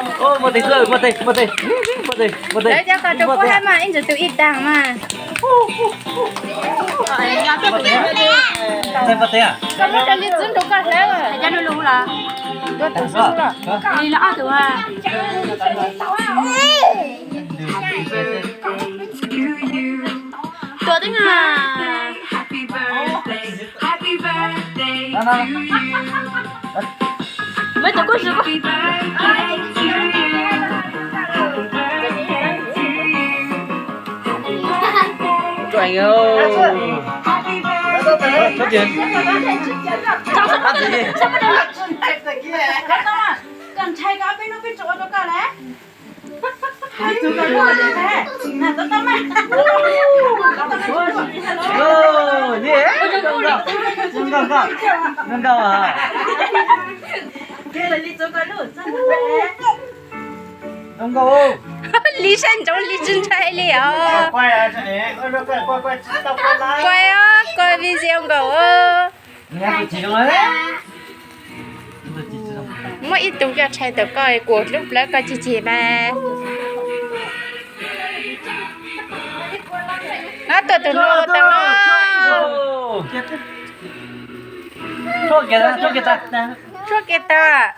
Muaj tes, muaj tes, muaj tes, muaj tes, muaj tes. Lawv cov koj rau kuv hab mas ib ntsis tus ib tag mas. Koj muab rau li txwb rau koj hlawv. Tuav tus xwb los. Li los ob tus. Tuav tib na. Meb tus kuj zus. Koj ntshai koj ob peb hnub peb tsis ua rau koj lawm. Li saib ntsoov li tsis ntshai li os. Kuas os, kuas video nkaus. Muaj ib tug coj tshais tau koj kuas lub plawv koj cig cig mas. No tuaj tus no tau. Tshuab kiag tas.